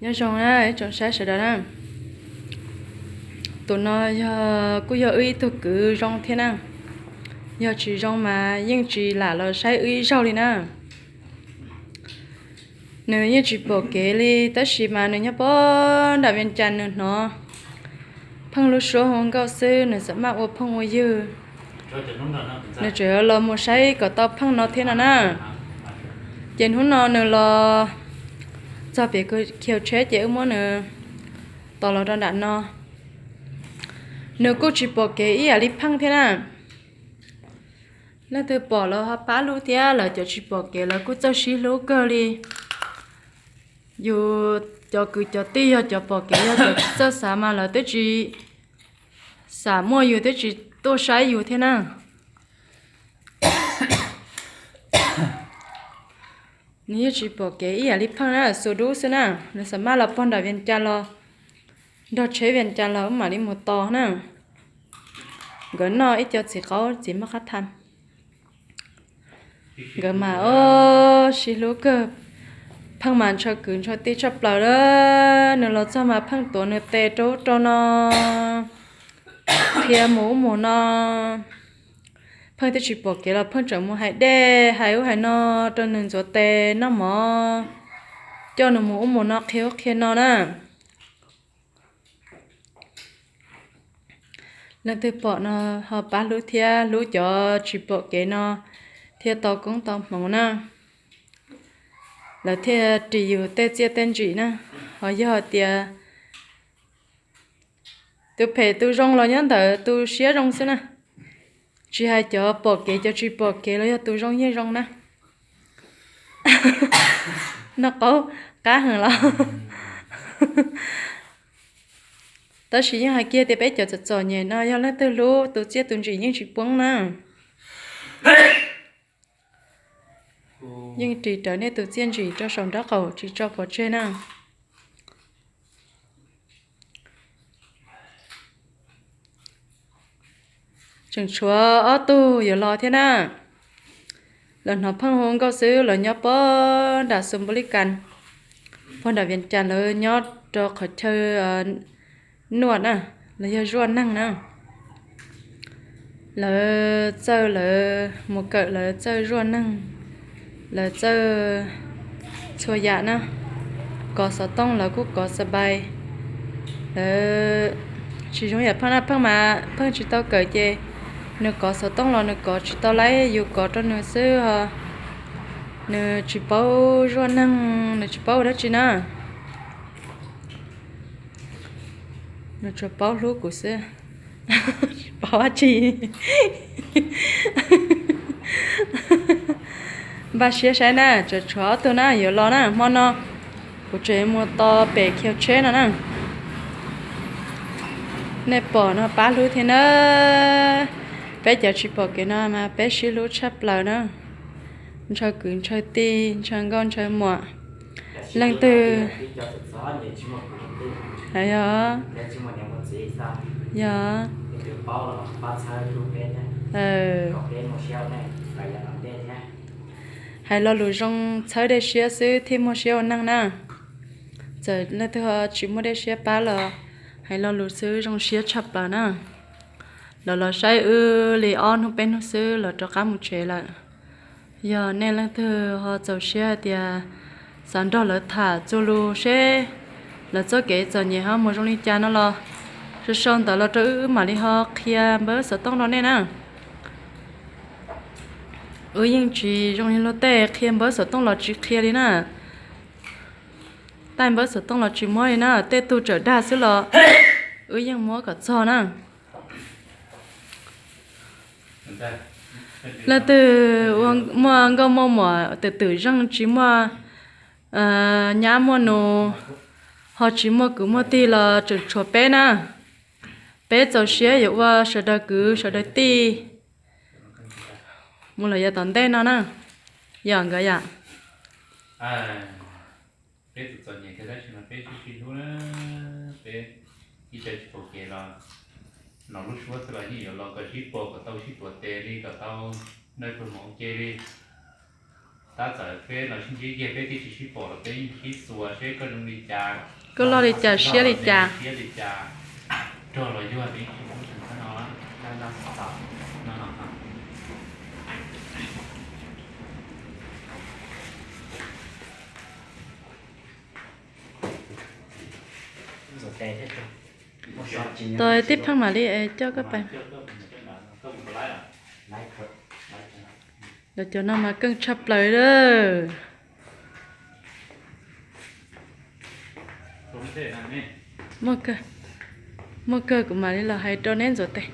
Nyob zoo na ib tsoom saib sawv daws na. Tus no yog kuj yog wb ib tug kwv zoo thiab na. Yog tsis zoo mas yeej tsis lam los saib wb ib zaug li na. Nws yeej tsis pom kev li tab sis mas nws nyob pem nram Vias Cas nws hnov pheej lub suab hu nkauj xwb nws xav maj ua phooj ua ywg. Nws tseem los mus saib kom tau pheej no thiab no na. Ces hnub no nws los txog pem khiv tsheb ces wb muab nws tos los rau nram no. Nws kuj tsis pom kev ib yam li pheej thiab na. Leej twg pom los ho pab hlub thiab, lawv cov tsis pom kev lawv kuj txawj sib hlub kawg li. Yus cov kwv cov tij yog cov pom kev yog cov tsis txawj xav mas lawv twb tsis xav muaj yus twb tsis tuaj saib yus thiab na. Nws yeej tsis pom kev ib yam li pheej na, xus dub xwb na. Nws xav maj los pog nram Vias Cas los nrog tsheb Vias Cas los wb mam li mus tos na. Nkawd noj ib co txiv qaub txiv maj qab tham. Nkawd mas ob sib hlub kawg. Pheej mas ntshaw kwv ntshaw tij tshaj plaws lawm. Nws los txog mas pheej tuav nws tes rau ub rau no, qhia mus ub mus no. Pheej twb tsis pom kev los pheej tseem mus hais dej hais ub hais no rau nws ntxuav tes noj mov, coj nws mus ub mus no qhia ub qhia no na. Leej twg pom no ho pab hlub thiab, hlub cov tsis pom kev no thiaj tau koob tau hmoov na. Lawv thiaj ris yus tej txiaj tej ntsim na. Ho yog tias tus phem tus zoo los nyob ntawm tus siab zoo xwb na. Tsis hais cov pom kev cov tsis pom kev los yog tus zoo yeej zoo na. Noj qaub qab heev los. Tab sis yeej hais kiag tias peb cov txom txom nyem no yog leej twg hlub tus txiaj tus ntsim yeej tsis poob na. Yeej ris rawv nej tus txiaj ntsim rau saum nraub qaum tsis tso pov tseg na. Tseem tshuav ob tug yuav los thiab na. Lawv hnov pheej hu nkauj xwb, lawv nyob pog nram Xus Npus Lis Kas, pog nram Vias Cas, lawv nyob rau qhov chaw Nuaj na, lawv yog Zuaj neeg na. Lawv txawj, lawv mus kawm lawv txawj Zuaj neeg, lawv txawj txhua yam na. Kov xov tooj lawv kuj kov xab pais. Lawv tsis zoo yam pheej na, pheej mas pheej tsis tau kawm ces nws kov xov tooj los nws kov tsis tau laib, yus kov rau nws xwb. Nws tsis paub Zuaj neeg, nws tsis paub ua dab tsi na. Nws tsuas paub hlub kuv xwb, tsis paub dab tsi. Npaj siab saib na, tseem tshuav ob tug na yuav los na hmo no. Kuv tseem mus tos pem khiv tsheb no na. Nej pom no pab hlub thiab na. Peb cov tsis pom kev no mas peb sib hlub tshaj plaws na. Ntshaw kwv ntshaw tij, ntshaw nkauj ntshaw muam. Leej twg, yog, yog, hais lo lus zoo txhawb dej siab xwb thiaj muaj siab ua neej na. Txawm leej twg tsis muaj dej siab pab los hais lo lus xwb zoo siab tshaj plaws na. Lawv los saib wb li ob hnub peb hnub xwb lawv rov qab mus tsev lawm. Yog nej leej twg ho txaus siab hais tias xav nrog lawv tham txuas lus seb lawv txoj kev txom nyem ho mus zoo li cas no los sau sau ntawv los rau wb, wb mam li ho qhia npawb xov tooj rau nej na. Wb yeej tsis zoo li luag tej qhia npawb xov tooj los tsis qhia li na. Taij npawb xov tooj los tsis muab li na, tej tug tsawm dag xwb los wb yeej muab kom txog na. Leej twg muaj nkauj muaj muam twm twm zeej tsis muaj nyab muaj nus, ho tsis muaj kwv muaj tij los tseem tshuav peb na. Peb txaus siab yuav ua sawv daws kwv sawv daws tij mus lawm yav tom ntej no na. Yog nkawd yom. Peb tus txom nyem thiab tab sis mas peb sib sib hlub na. Peb ib co tsis pom kev los nom lub suab xwb los yeej yuav los kom sib pom kom tau sib tuav tes li kom tau noj pluag mov ua ke li. Tab txawm peb los sib ntsib kiag peb twb tsis sib pom los peb yeej sib xuas seb koj zoo li cas, koj loj li cas siab li cas, siab li cas, rog los yuag peb tsis pub tseem tab no. Tos tib pheej mam li coj koj pais. Los cov no mas keej tshaj plaws lawm. Muaj kawg, muaj kawg kuv mam li los hais rau neb ntxuav tes.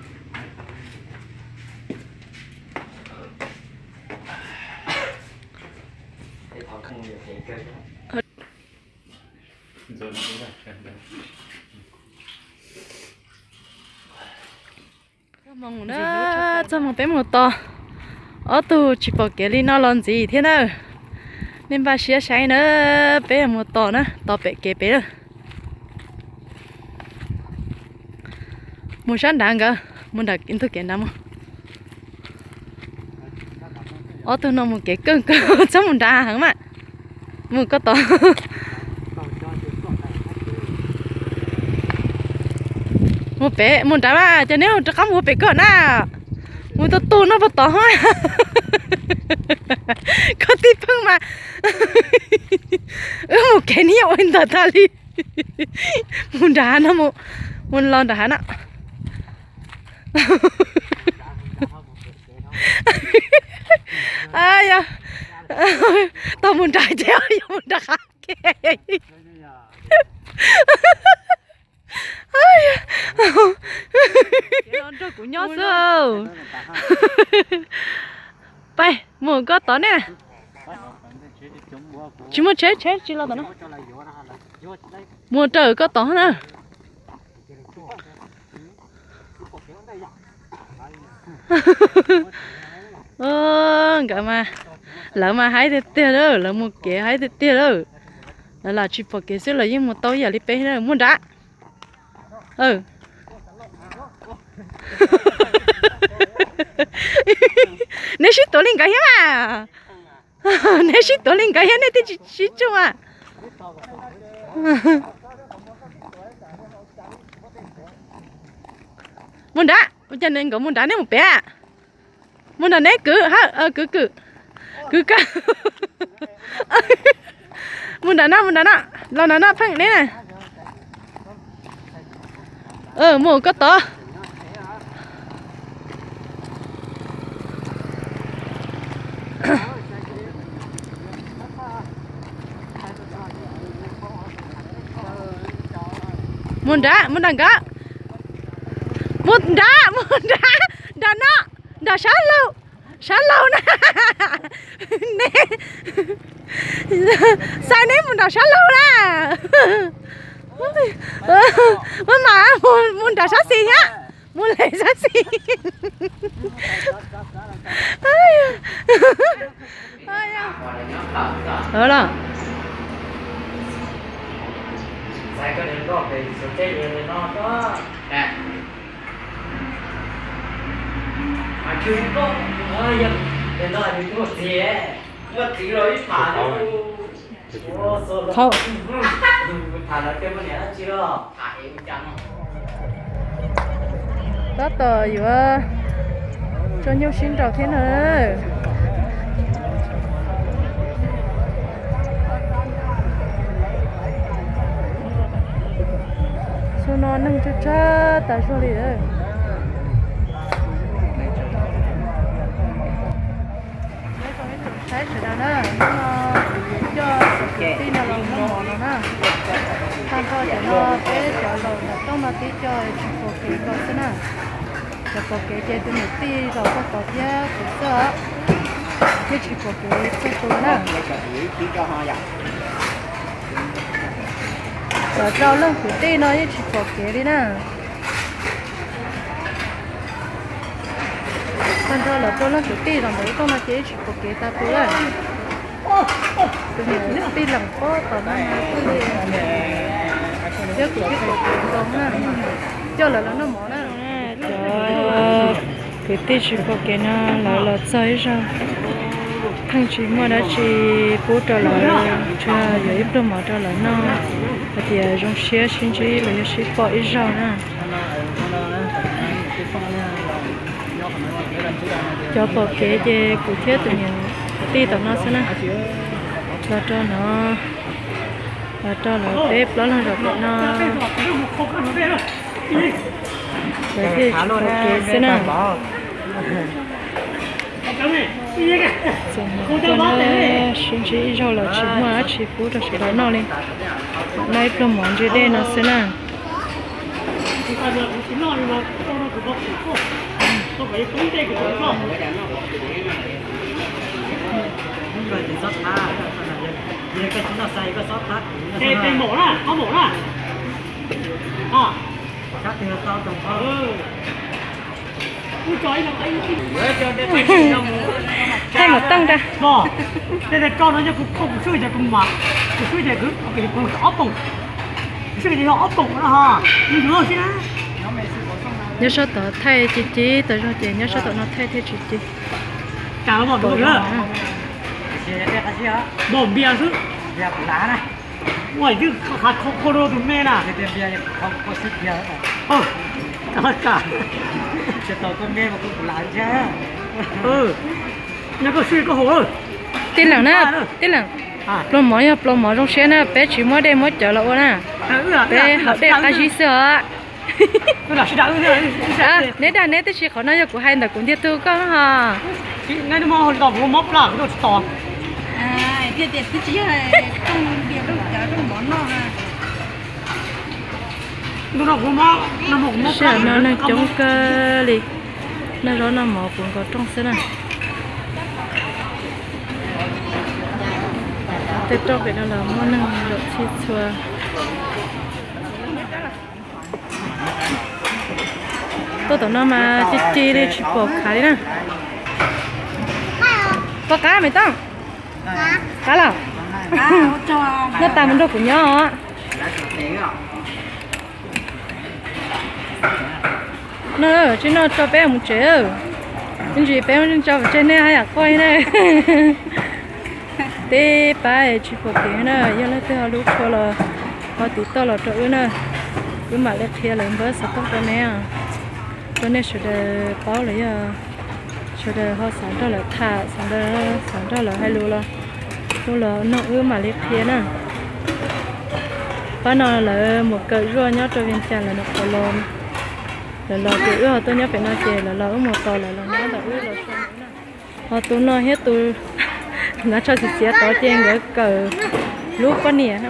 Txoj hmoo na, txoj hmoo peb mus tos, ob tug tsis pom kev li no los ntxiv thiab na. Nej npaj siab saib na, peb mus tos na, tos pem kev pem lawm. Mus sab nrad nkawd, mus nram ntug kev nrad mus. Ob tug no mus kev keej kawg, txhob mus nrad heev mas. Mus koj tod. Mus pem, mus nrad mas, ces neb rov qab mus pem koj na. Mus tus tus no puas tod. Koj tib pheej mas. Wb mus kev neb ua ntawd tas li. Mus nrad no, mus los nrad na. Yog tau mus nrad ces yog mus nrad qab kev. Nrog kuv nyob xwb. Pais mus koj tod ne. Tsis muaj tsheb, tsheb tsis los tom no. Mus raws koj tod na. Nkawd mas, lawv mas haib tiag tiag lawm, lawv mus kev haib tiag tiag lawm. Lawv lam tsis pom kev xwb lawv yeej mus tau ib yam li peb na. Mus nrad. Neb sib tuav li nkawd thiab mas. Neb sib tuav li nkawd thiab nej twb tsis sib tsuj a. Mus nrad, ua cas nkawd mus nrad neb mus pem? Mus nrad neb kwv, kwv kwv, kwv kawg. Mus nrad no, mus nrad no, los nrad no pheej neb na. Mus koj tod. Mus nrad, mus nrad nkawd. Mus nrad, mus nrad, nrad no, nrad sab laug, sab laug na. Neb, xav neb mus nrad sab laug na. Ua mas mus nrad sab xis thiab, mus lawm sab xis. Los. Thaum tab tom yuav tso nyuj sib nraus thiab na. Xyoo no neeg tsawg tsawg tas zog li. Saib sawv daws na, hnub no coj cov kwv tij no los noj mov no na. Tag nrho cov no peb cov laus nram rooj no tib co tsis pom kev nkaus xwb na. Cov pom kev ces tus niam tij zaum koj tod thiab kuv xwb os, thiaj tsis pom kev txhua tus na. Lawv rau leej kwv tij no yeej tsis pom kev li na. Tag nrho lawv rau leej kwv tij los ntawm lub rooj no ces yeej tsis pom kev tas tus lawm. Tus niam tij leem pob tom no thiaj li, thiab kuv thiaj pom kev ntsoov na, coj lawv los noj mov na. Cov kwv tij tsis pom kev no lawv los txog ib zaug. Yeej tsis muaj dab tsi pub rau lawv, tsuas yuav ib pluag mov rau lawv noj, hais tias zoo siab sib ntsib los yog sib pom ib zaug na. Cov pom kev ces kuv thiab tus niam tij tom no xwb na. Los rau no, los rau lawv peb plaub leeg zaum pem no. Lawv thiaj pom kev xwb na. Txawm mus tuaj na, sib ntsib ib zaug los tsis muaj dab tsi pub rau sawv daws noj li. Noj ib pluag mov ntse dej no xwb na. Thaij mov tooj ra. Nyob sab tod thaij ci ci, tau zog ces nyob sab tom no thaij thiaj tsis ci. Tij laug na, tij laug, pluag mov yog pluag mov zoo siab na, peb tsis muab dej muab cawv los ua na, peb haus dej qab zib xwb os. Neb dag neb tib si, qhov no yog kuv hais ntawm kuv ntiag tug koj hos. Sij hawm no neeg coob kawg li, noj zaub noj mov puv nkaus rooj xwb na. Tej rooj pem no los muaj neeg zaum txhij txhua. Tuaj tom no mas ci ci li tsis pom khav li na. Pom qab me tooj? Qab los? Noj tas mus nrog kuv nyob os. No, tsis noj tso peb mus tsev. Ib ntsis peb mus tso pem tseg nej haj yam quaj na. Peb pab tsis pom kev na, yog leej twg ho hlub tshua los ho tiv tauj los rau wb na, wb mam li qhia lawv npawb xov tooj rau neb, rau nej sawv daws paub los yog sawv daws ho xav nrog lawv tham, xav nrog lawv hais lus los hu los nug wb mam li qhia na. Pab no lawv mus kawm zuaj nyob rau Vias Cas lawv nyuam qhuav los, lawv los ces wb ho tuaj nyob pem no ces lawv los wb mus tos lawv los nyob ntawm wb los so na. Ho tus no thiab tus hnav tsho xiav xiav tod ces nkawd kawm lub poj niam na.